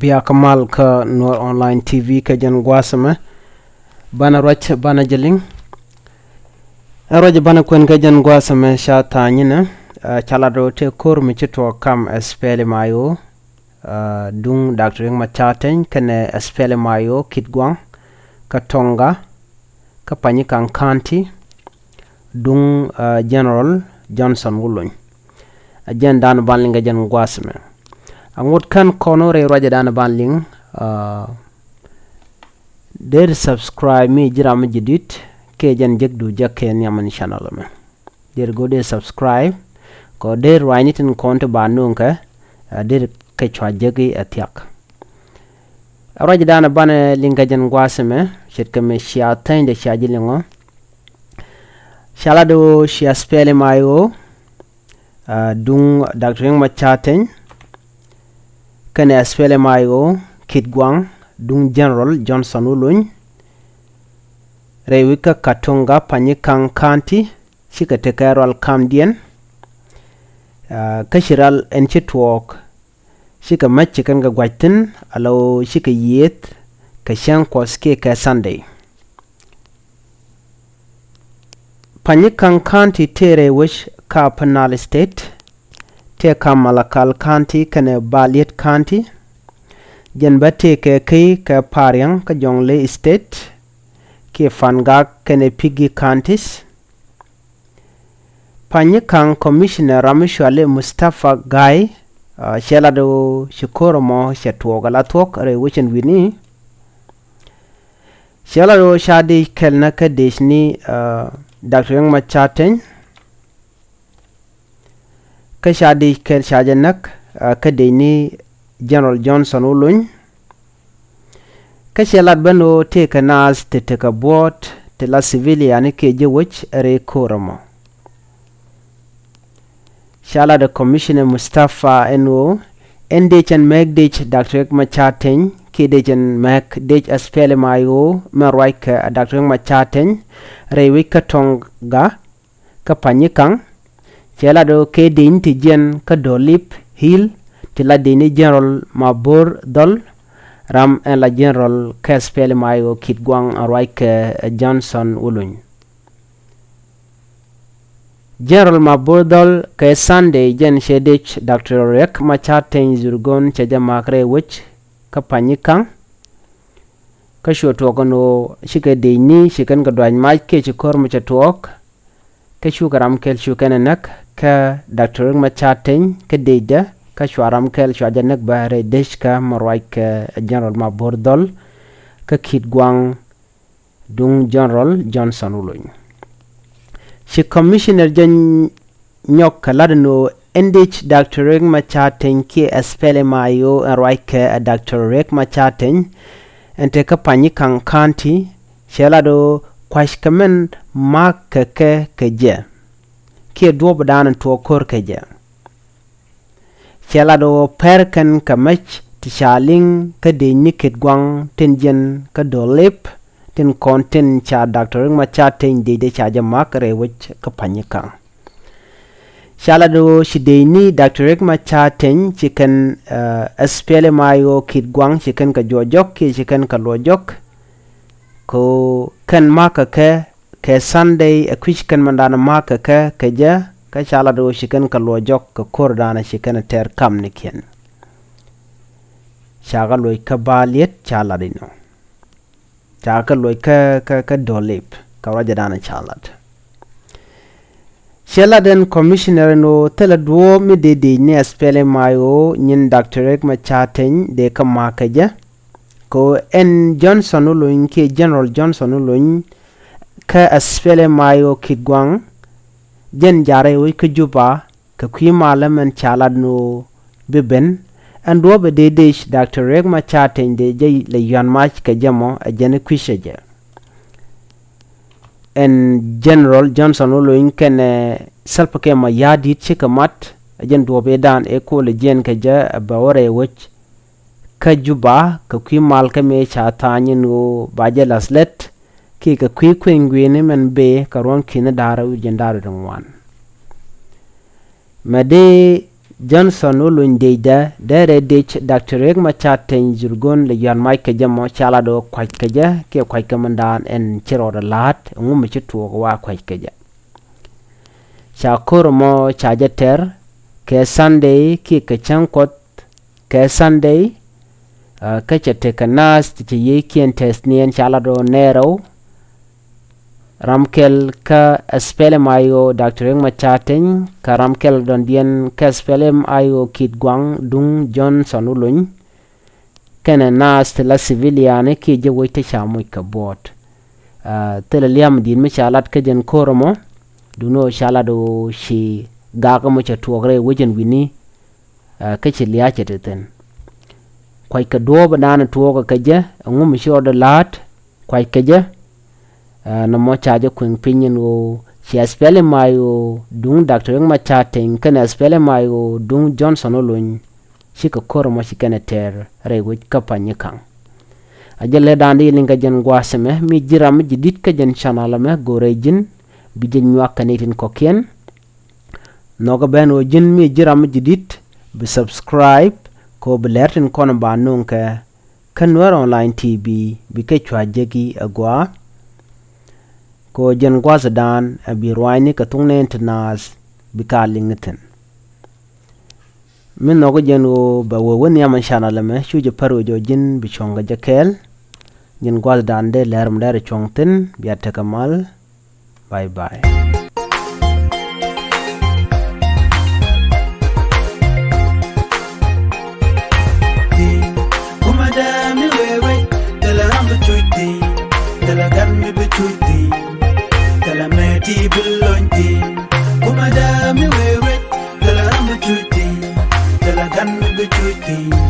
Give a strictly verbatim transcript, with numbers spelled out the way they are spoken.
Bia kä mal kä Nuɔr Online T V kä jɛn gua̱a̱th ɛmɛ. Banɛ ruac banɛ jɛ liŋ. Ɛ ruac banɛ kuɛn kä jɛn gua̱a̱th ɛmɛ ca tha̱a̱ny inɛ. Ɛ, ca lat ɣöö tëë ko̱r mi ci tuɔɔk kam ɛ SPLM-IO, ɛ, duŋ Doctor Riek Machar Teny kɛnɛ SPLM-IO Kitgwang, Katonga, kä Panyikaŋ County, duŋ, ɛ, General Johnson Wuluny. Ɛ jɛn dan ban liŋ kä jɛn gua̱a̱th ɛmɛ. Aŋot kän kɔn rɛy ruacɛ dan ban liŋ, ɛ, deri subscribe mi ji̱ ram mi ji̱ di̱t, kɛ jɛn jek du jek kɛ nhiam in channel ɛmɛ. Deri go̱o̱r deri subscribe, kɛ deri ruacni tin kɔn ti ba no̱o̱ŋ kɛ, ɛ, deri kɛ cua jek i̱ ɛ thiak. Ɛ ruac dan banɛ liŋ kä jɛn gua̱a̱th ɛmɛ, ce̱tkɛ mi cia thäny dee cia ji̱ liŋɔ. Ca lat ɣöö cia SPLM-IO, ɛ, duŋ Doctor Riek Machar Teny, kɛnɛ SPLM-IO Kitgwang, duŋ General Johnson Wuluny, rɛy wec kä Katonga, Panyikaŋ County, cikɛ tekɛ rual kamdiɛn, ɛ, kä ci ral ɛn ci tuɔɔk, cikɛ mäc ci kɛn kɛ gua̱c thi̱n, ala ɣöö cikɛ yiëëth kɛ cäŋ Kuɔth kiɛ kɛ Sunday. Panyikaŋ County tëë rɛy wec kä Upper Nile State, tëë kam Malakal County kɛnɛ Baliet County, jɛn bä tëë kɛ key kɛ Pariang kä Jonglei State, kiɛ Fangak kɛnɛ Pigi Counties. Panyikaŋ Commissioner ram mi cɔali Mustafa Gai, ɛ, cɛ lat ɣöö ci ko̱r ɛmɔ cɛ tuɔɔk ala thuɔ̱k rɛy wecɛn wi̱ni. Cɛ lat ɣöö ca dec kɛl näk kä decni, ɛ, Doctor Riek Machar Teny, kä ca dec kɛl ca jɛ näk, ɛ, kä decni General Johnson Wuluny. Kä cɛ lat ben ɣöö tëëkɛ naath ti tekɛ buɔ̱ɔ̱t ti la civilian kiɛ jɛ wec rɛy ko̱r ɛmɔ. Ca lat ɛ Commissioner Mustafa ɛn ɣöö ɛn dec ɛn mɛk dec Doctor Riek Machar Teny kiɛ dec ɛn mɛk dec SPLM-IO mɛn ruac kɛ Doctor Riek Machar Teny rɛy wec Katonga kä Panyikaŋ. Cɛ lat ɣöö kɛ decni ti jiɛn kä Dɔlip Hill ti la decni General Mabor Dhol, ram ɛn la General kɛ SPLM-IO Kitgwang ɛn ruac kɛ Johnson Wuluny. General Mabor Dhol kɛ Sunday jɛn cɛ dec Doctor Riek Machar Teny Dhurgon cɛ jɛ mak rɛy wec kä Panyikaŋ. Kä cuɛ tuɔɔk ɛn ɣöö cikɛ decni ci kɛn kɛ duac mac kiɛ ci ko̱r mi cɛ tuɔɔk. Kä cukɛ ram kɛl cu kɛn ɛ näk kä Doctor Riek Machar Teny kä decdä, kä cua ram kɛl cua jɛ näk bä rɛy deckä mɛ ruac kɛ General Mabor Dhol kä Kitgwang duŋ General Johnson Wuluny. Ci Commissioner jɛ nyɔk kɛ lat ɛn ɣöö ɛn dec Doctor Riek Machar Teny kiɛ SPLM-IO ɛn ruac kɛ Doctor Riek Machar Teny ɛn te kä Panyikaŋ County, cɛ lat ɣöö kua̱ckɛ mɛn ma̱a̱k kɛ kɛ kɛ jɛ kiɛ duɔ̱ɔ̱p dan tuɔɔk ko̱r kɛ jɛ. Cɛ lat ɣöö pɛr kɛn kɛ mec ti ca liŋ kä decni Kitgwang tin jiɛn kä Dɔlip, tin kɔn tin ca Doctor Riek Machar Teny decdɛ ca jɛ mak rɛy wec kä Panyikaŋ. Ca lat ɣöö ci decni Doctor Riek Machar Teny ci kɛn, ɛ, SPLM-IO Kitgwang ci kɛn kɛ juɔc jɔk kiɛ ci kɛn kɛ luɔc jɔk. Kɛ ɣöö kɛn ma̱a̱k kɛ kɛ kɛ Sunday ɛ kui̱c kɛn mɛn danɛ ma̱a̱k kɛ kɛ kɛ jɛ, kä ca lat ɣöö ci kɛn kɛ luɔc jɔk kɛ ko̱r danɛ ci kɛn tɛɛr kamnikiɛn. Ca kɛ luɔc kä Baliet ca lat inɔ. Ca kɛ luɔc kä, kä, kä Dɔlip kɛ ruacɛ danɛ ca lat. Cɛ lat ɛn Commissioner ɛn ɣöö thilɛ duɔ̱ɔ̱p mi dee dec ni SPLM-IO nyin Doctor Riek Machar Teny dee kä ma̱a̱k kɛ jɛ. Kɛ ɣöö ɛn Johnson Wuluny kiɛ General Johnson Wuluny kä SPLM-IO Kitgwang, jɛn jaarɛ wec kä Juba kɛ kui̱ malä mɛn ca lat ni ɣöö bi ben. Ɛn duɔ̱ɔ̱p ɛ dee dec Doctor Riek Machar Teny dee jɛ lɛ yuan mac kɛ jɛ mɔ ɛ jɛn i̱ kui̱cä jɛ. Ɛn General Johnson Wuluny kɛnɛ Salva Kiir Mayardit cikɛ mat, ɛ jɛn duɔ̱ɔ̱p ëëdan ëë kol ɛ jiɛn kɛ jɛ ɛ bɛ wä rɛy wec kä Juba kɛ kui̱ mal kä mëë ca tha̱a̱ny ɛn ɣöö ba jɛ la̱th lät kiɛ kɛ kui̱ kuëny gui̱i̱ni mɛn bëë kɛ ruɔ̱n ki̱ni da̱rä wi̱c jiɛn da̱rä wi̱c ŋuan. Mɛ dee Johnson wä luny dëcdä dee rɛy dëc Doctor Riek Machar Teny Dhurgon lɛ yɔ̱a̱n mac kɛ jɛ mɔ ca lat ɣöö kua̱c kɛ jɛ kiɛ kua̱c kɛ mindan ɛn ci rɔɔdɛ la̱a̱t ɛŋu mi ci tuɔɔk wa kua̱c kɛ jɛ. Ca ko̱r mɔ ca jɛ tɛr kɛ Sunday kiɛ kɛ cäŋ Kuɔth kɛ Sunday. Kä cɛ tekɛ naath ti cɛ yiëëkiɛn tɛth niɛn ca lat ɣöö nɛɛrɛw ram kɛl kä SPLM-IO Doctor Riek Machar Teny kɛ ram kɛl dɔ̱ŋdiɛn kä SPLM-IO Kit Gwang duŋ Johnson Olony. Kɛnɛ naath ti la civilian kiɛ jɛ wec ti ca moc kɛ buɔt. Thilɛ liam di̱i̱t mi ca lat kä jɛn ko̱r mɔ duŋni ɣöö ca lat ɣöö ci gak mɔ cɛ tuɔɔk rɛy wec ɛn wi̱ni. Kä ci lia̱a̱ cɛ ti thi̱n. Kua̱ckɛ duɔ̱ɔ̱p ɛ da̱a̱n tuɔɔkɛ kɛ jɛ ɛŋu mi ci rɔɔdɛ la̱a̱t kua̱ckɛ jɛ. Nɔmɔ ca jɛ kueŋ piny ɛn ɣöö ci SPLM-IO duŋ Doctor Riek Machar Teny kɛnɛ SPLM-IO duŋ Johnson Olony. Cikɛ ko̱r mɔ ci kɛnɛ tɛr rɛy wec kä Panyikaŋ. A jɛ lɛ da̱a̱n di liŋ kɛ jɛn gua̱a̱th ɛmɛ mi ji̱ ram mi ji̱ di̱t kä jɛn channel ɛmɛ go̱o̱rɛ ji̱n bi jɛ nyuak kɛ ni tin kɔ̱kiɛn. Nhɔkɛ ben ɣöö ji̱n mi ji̱ ram mi ji̱ di̱t bi subscribe kɛ ɣöö bi lɛr tin kɔn ba nööŋkɛ kä Nuer Online TV bi kɛ cua jek i̱ ɛ gua̱a̱. Kɛ ɣöö jɛn gua̱a̱th ɛ da̱a̱n ɛ bi ruaacni kɛ thuk nɛɛn ti naath bi ka liŋ ni thi̱n. Mi nhɔk jɛn ɣöö bɛ wee wä nhiam ɛn channel ɛmɛ cu jɛ pär ɣöö jɔ̱ ji̱n bi cuɔ̱ŋ kɛ jɛ kɛɛl. Jɛn gua̱a̱th da̱a̱n dee lɛr mi dee rɛ cuɔ̱ŋ thi̱n bia tekɛ mal. Bye bye. Kumada mi wewe, tala ram bi cuiti, tala gan mi bi cuiti, tala meti bi lonti. Kumada mi wewe, tala ram bi cuiti, tala gan mi bi cuiti.